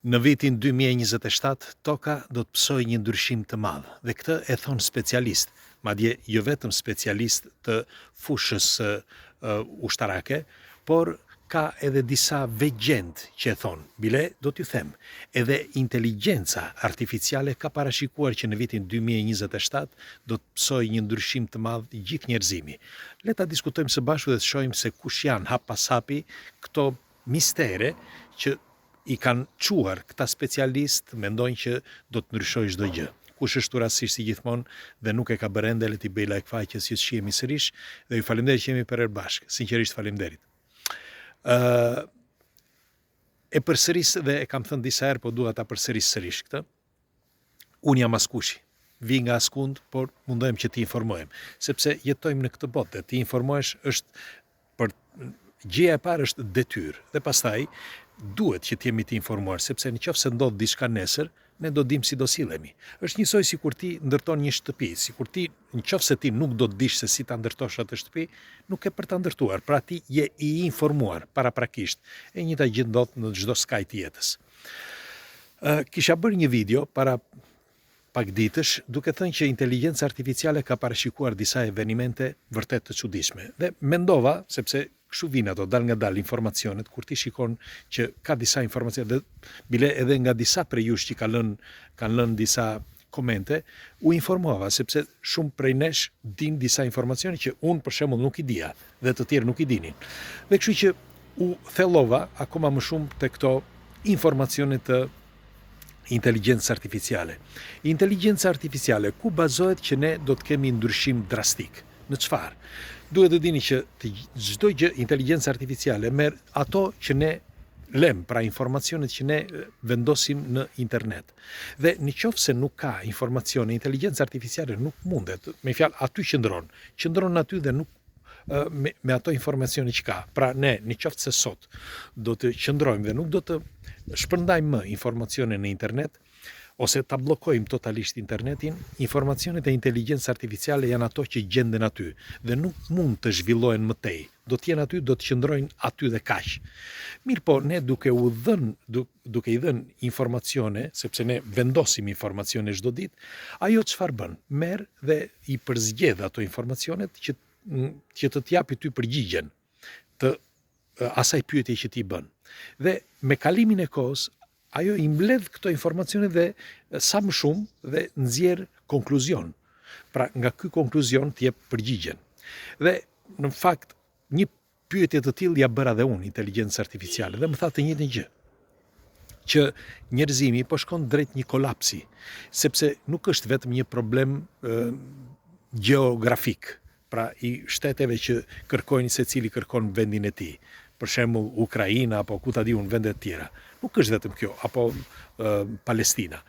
Në vitin 2027, Toka do të pësojë një ndryshim të madh dhe këtë e thonë specialistë, madje jo vetëm specialistë të fushës ushtarake, por ka edhe disa vegjentë që e thonë. Bile do t'ju them, edhe inteligjenca artificiale ka parashikuar që në vitin 2027 do të pësojë një ndryshim të madh gjithë njerëzimi. Le ta diskutojmë së bashku dhe të shohim se kush janë hap pas hapi këto mistere që i kanë çuar këta specialistë mendojnë që do të ndryshojë çdo gjë. Kush është rastësisht si gjithmonë dhe nuk e ka bërë ende le t'i bëjë like faqes që të shihemi sërish dhe ju faleminderit që jemi përherë bashkë. Sinqerisht faleminderit. Ë e përsëris dhe e kam thënë disa herë, po dua ta përsëris sërish këtë. Unë jam askushi, vij nga askund, por mundohem që të informohem, sepse jetojmë në këtë botë dhe të informohesh është për gjëja e parë është detyrë dhe pastaj duhet që të jemi të informuar, sepse në qoftë se ndodh diçka nesër, ne do dim si do sillemi. Është njësoj sikur ti ndërton një shtëpi, sikur ti në qoftë se ti nuk do të dish se si ta ndërtosh atë shtëpi, nuk ke për ta ndërtuar. Pra ti je i informuar paraprakisht. E njëjta gjë ndodh në çdo skaj të jetës. Kisha bërë një video para pak ditësh duke thënë që inteligjenca artificiale ka parashikuar disa evenimente vërtet të çuditshme. Dhe mendova, sepse kështu vijnë ato dalngadalë informacionet kur ti shikon që ka disa informacione dhe bile edhe nga disa prej jush që ka lënë kanë lënë disa komente, u informova sepse shumë prej nesh din disa informacione që unë për shembull nuk i dija dhe të tjerë nuk i dinin. Dhe kështu që u thellova akoma më shumë te këto informacione të inteligjencës artificiale. Inteligjenca artificiale ku bazohet që ne do të kemi ndryshim drastik? Në çfarë? Duhet të dini që të çdo gjë inteligjenca artificiale merr ato që ne lem, pra informacionet që ne vendosim në internet. Dhe në qoftë se nuk ka informacione, inteligjenca artificiale nuk mundet, me fjalë aty qëndron, qëndron aty dhe nuk me, me ato informacione që ka. Pra ne, në qoftë se sot do të qëndrojmë dhe nuk do të shpërndajmë më informacione në internet, ose ta bllokojmë totalisht internetin, informacionet e inteligjencës artificiale janë ato që gjenden aty dhe nuk mund të zhvillohen më tej. Do të jenë aty, do të qëndrojnë aty dhe kaq. Mirëpo, ne duke u dhënë, duke i dhënë informacione, sepse ne vendosim informacione çdo ditë, ajo çfarë bën? Merr dhe i përzgjedh ato informacionet që që të të japi ty përgjigjen të asaj pyetje që ti bën. Dhe me kalimin e kohës, ajo i mbledh këto informacione dhe sa më shumë dhe nxjerr konkluzion. Pra nga ky konkluzion të jep përgjigjen. Dhe në fakt një pyetje të tillë ja bëra dhe unë inteligjencës artificiale dhe më tha të njëjtën gjë që njerëzimi po shkon drejt një kolapsi, sepse nuk është vetëm një problem e, gjeografik, pra i shteteve që kërkojnë secili kërkon vendin e tij, për shembull Ukraina apo ku ta di unë vende të tjera. Nuk është vetëm kjo apo e, Palestina.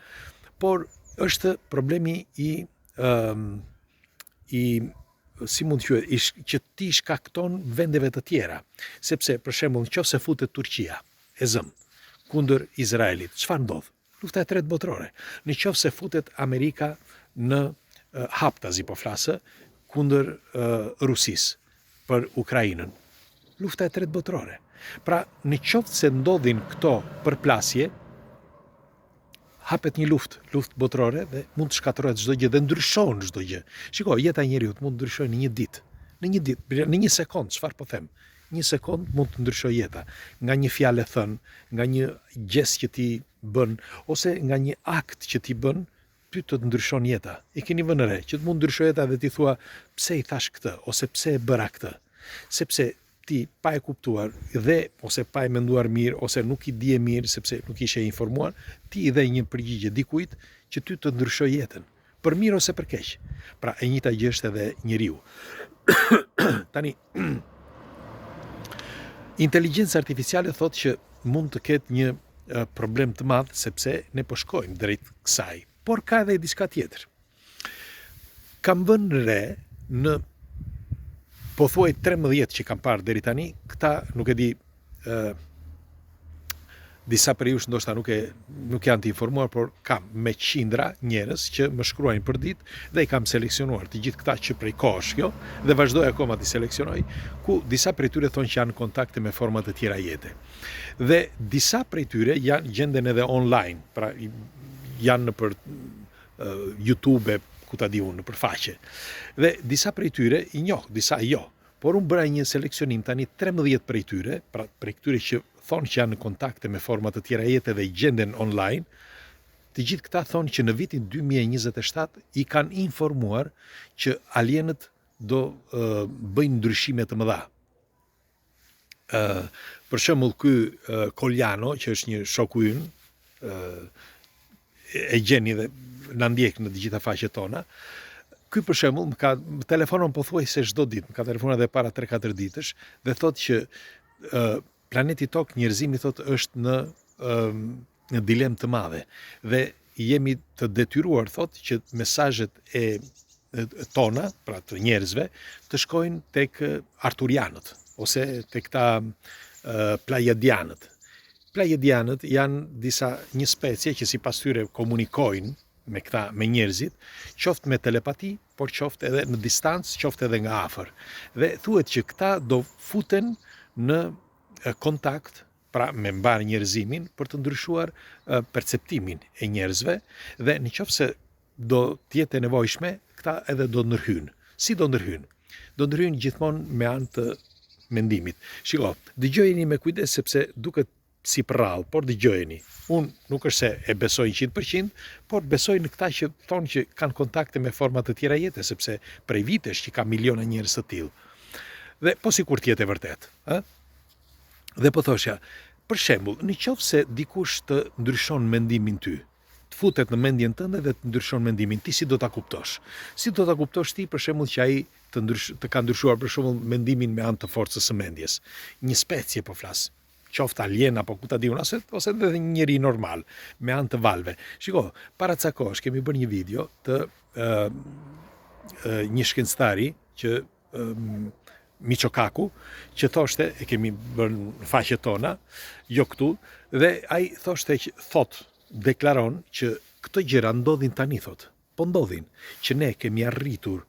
Por është problemi i e, i si mund të quhet, i që ti shkakton vendeve të tjera. Sepse për shembull, në qoftë se futet Turqia e zëm kundër Izraelit, çfarë ndodh? Lufta e tretë botërore. Në qoftë se futet Amerika në haptazi po flas kundër Rusisë për Ukrainën. Lufta e tretë botërore. Pra, në qoftë se ndodhin këto përplasje, hapet një luftë, luftë botërore dhe mund të shkatërrohet çdo gjë dhe ndryshon çdo gjë. Shiko, jeta e njeriut mund të ndryshojë në një ditë, në një ditë, në një sekond, çfarë po them? Një sekond mund të ndryshojë jeta nga një fjalë e thënë, nga një gjest që ti bën ose nga një akt që ti bën, ty të të ndryshon jeta. E keni vënë re që të mund ndryshojë jeta dhe ti thua pse i thash këtë ose pse e bëra këtë. Sepse ti pa e kuptuar dhe ose pa e menduar mirë ose nuk i dije mirë sepse nuk ishe informuar, ti i dhe një përgjigje dikujt që ty të ndryshojë jetën, për mirë ose për keq. Pra e njëjta gjë është edhe njeriu. Tani inteligjenca artificiale thotë që mund të ketë një problem të madh sepse ne po shkojmë drejt kësaj. Por ka edhe diçka tjetër. Kam vënë re në pothuaj 13 që kam parë deri tani, këta nuk e di ë. Disa prej jush ndoshta nuk e nuk janë të informuar, por kam me qindra njerëz që më shkruajnë për ditë dhe i kam seleksionuar të gjithë këta që prej kohësh kjo dhe vazhdoj akoma t'i seleksionoj, ku disa prej tyre thonë që janë në kontakte me forma të tjera jete. Dhe disa prej tyre janë gjenden edhe online, pra janë nëpër YouTube, ku ta di unë, nëpër faqe. Dhe disa prej tyre i njoh, disa jo. Por unë bëra një seleksionim tani 13 prej tyre, pra prej këtyre që thonë që janë në kontakte me forma të tjera jete dhe gjenden online, të gjithë këta thonë që në vitin 2027 i kanë informuar që alienët do uh, bëjnë ndryshime të mëdha. Uh, për shembull ky uh, Koljano, që është një shoku ynë, uh, e gjeni dhe na ndjek në të gjitha faqet tona. Ky për shembull më ka më telefonon pothuajse çdo ditë, më ka telefonuar edhe para 3-4 ditësh dhe thotë që ë planeti Tokë njerëzimi thotë është në ë në dilemë të madhe dhe jemi të detyruar thotë që mesazhet e tona, pra të njerëzve, të shkojnë tek Arturianët ose tek këta Plejadianët. Plejadianët janë disa një specie që sipas tyre komunikojnë me këta me njerëzit, qoftë me telepati, por qoftë edhe në distancë, qoftë edhe nga afër. Dhe thuhet që këta do futen në kontakt pra me mbarë njerëzimin për të ndryshuar perceptimin e njerëzve dhe në qoftë se do të jetë e nevojshme, këta edhe do ndërhyjnë. Si do ndërhyjnë? Do ndërhyjnë gjithmonë me anë të mendimit. Shiko, dëgjojeni me kujdes sepse duket si përrallë, por dëgjojeni. Unë nuk është se e besoj 100%, por besoj në këta që thonë që kanë kontakte me forma të tjera jete, sepse prej vitesh që ka miliona njerëz të tillë. Dhe po sikur të jetë e vërtetë, ë? Dhe po thosha, për shembull, në qoftë se dikush të ndryshon mendimin ty, të futet në mendjen tënde dhe të ndryshon mendimin, ti si do ta kuptosh? Si do ta kuptosh ti për shembull që ai të ndrysh, të ka ndryshuar për shembull mendimin me anë të forcës së mendjes? Një specie po flas, qoftë alien apo ku ta di unë, ose ose edhe një njeri normal, me anë të valëve. Shiko, para ca kohësh kemi bërë një video të ë një shkencëtari që Michio Kaku, që thoshte, e kemi bërë në faqet tona, jo këtu, dhe ai thoshte që thotë, deklaron që këto gjëra ndodhin tani thotë, po ndodhin, që ne kemi arritur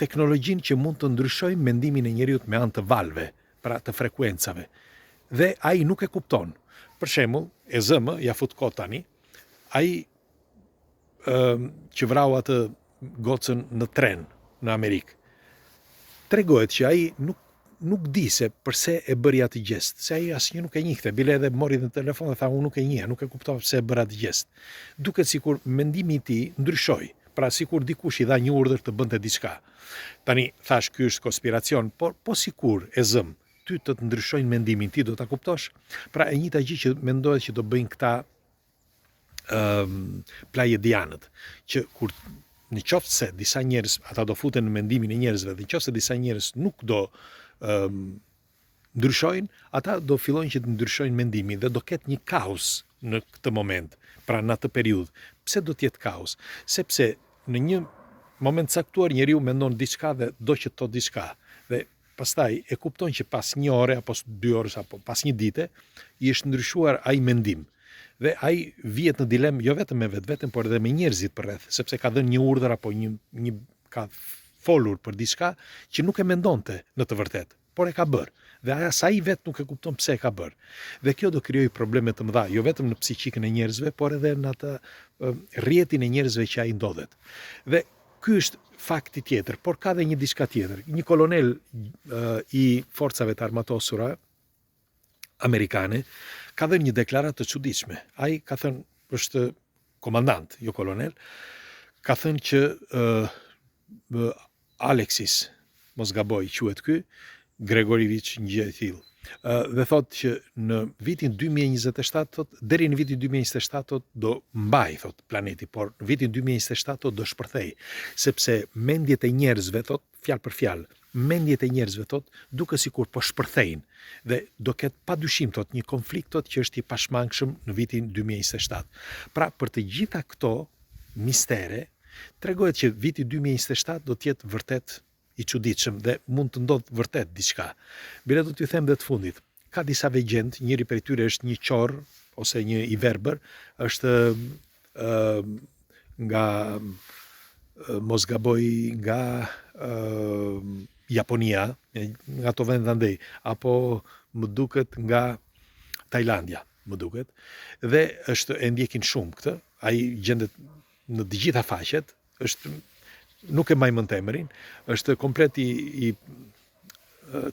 teknologjinë që mund të ndryshojmë mendimin e njeriut me anë të valëve, pra të frekuencave. Dhe ai nuk e kupton. Për shembull, e zëmë, ja fut kot tani, ai që vrau atë gocën në tren në Amerikë. Tregohet që ai nuk nuk di se përse e bëri atë gjest, se ai asnjë nuk e njihte, bile edhe mori në telefon dhe tha unë nuk e njihja, nuk e kuptova pse e bëra atë gjest. Duket sikur mendimi i tij ndryshoi, pra sikur dikush i dha një urdhër të bënte diçka. Tani thashë ky është konspiracion, por po sikur e zëmë, ty të të ndryshojnë mendimin, ti do ta kuptosh. Pra e njëjta gjë që mendohet që do bëjnë këta plejadianët, që kur në qoftë se disa njerëz, ata do futen në mendimin e njerëzve, dhe në qoftë se disa njerëz nuk do um, ndryshojnë, ata do fillojnë që të ndryshojnë mendimin dhe do ketë një kaos në këtë moment, pra në atë periudhë. Pse do të jetë kaos? Sepse në një moment caktuar njeriu mendon diçka dhe do që të thotë diçka. Dhe Pastaj e kupton që pas një ore apo dy orësh apo pas një dite i është ndryshuar ai mendim dhe ai vihet në dilemë jo vetëm me vetveten, por edhe me njerëzit përreth, sepse ka dhënë një urdhër apo një një ka folur për diçka që nuk e mendonte në të vërtetë, por e ka bërë. Dhe as ai vetë nuk e kupton pse e ka bërë. Dhe kjo do krijojë probleme të mëdha, jo vetëm në psiqikën e njerëzve, por edhe në atë rrjetin e njerëzve që ai ndodhet. Dhe Ky është fakti tjetër, por ka dhe një diçka tjetër. Një kolonel i forcave të armatosura amerikane ka dhënë një deklaratë të çuditshme. Ai ka thënë, është komandant, jo kolonel, ka thënë që uh, Alexis, mos gaboj, quhet ky, Gregorivich një gjë e tillë. Dhe thotë që në vitin 2027 thotë deri në vitin 2027 thotë do mbajë thotë planeti, por në vitin 2027 thotë do shpërthejë, sepse mendjet e njerëzve thotë fjalë për fjalë, mendjet e njerëzve thotë duket sikur po shpërthejnë dhe do ketë padyshim thotë një konflikt thotë që është i pashmangshëm në vitin 2027. Pra për të gjitha këto mistere tregohet që viti 2027 do të jetë vërtet i çuditshëm dhe mund të ndodhë vërtet diçka. Bile do t'ju them dhe të fundit. Ka disa vegjendë, njëri prej tyre është një qorr ose një i verbër, është uh, nga mos gaboj nga uh, Japonia, nga ato vende andej, apo më duket nga Tajlandia, më duket, dhe është e ndjekin shumë këtë, ai gjendet në të gjitha faqet, është nuk e mbaj mend emrin, është komplet i, i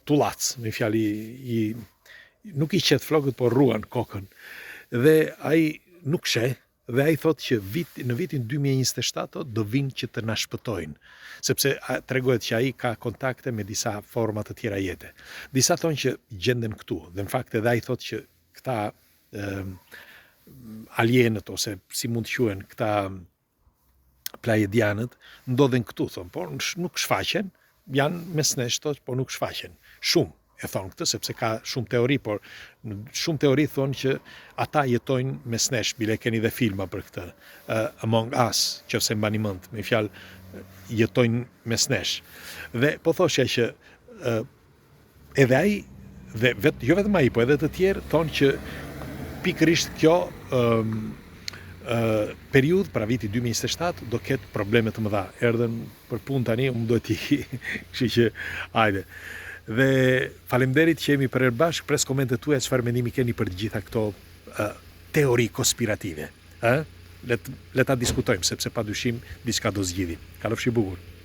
tullac, me fjalë i, i nuk i qet flokët, por rruan kokën. Dhe ai nuk sheh, dhe ai thotë që vit, në vitin 2027 do vinë që të na shpëtojnë, sepse tregohet që ai ka kontakte me disa forma të tjera jete. Disa thonë që gjenden këtu, dhe në fakt edhe ai thotë që këta e, alienët ose si mund të quhen këta plejadianët ndodhen këtu, thonë, por nuk shfaqen, janë mes nesh, thotë, por nuk shfaqen. Shumë e thonë këtë, sepse ka shumë teori, por shumë teori thonë që ata jetojnë mes nesh, bile keni dhe filma për këtë, Among Us, që se mbani mend, me fjalë, jetojnë mes nesh. Dhe po thoshja që uh, edhe ai dhe vet, jo vetëm ai, po edhe të tjerë thonë që pikërisht kjo ëm uh, periudhë, pra viti 2027 do ketë probleme të mëdha. Erdhën për punë tani, unë duhet t'i, kështu që hajde. Dhe faleminderit që jemi përherë bashkë, pres komentet tuaja çfarë mendimi keni për të gjitha këto uh, teori konspirative. Ë? Le le ta diskutojmë sepse padyshim diçka do zgjidhim. Kalofshi bukur.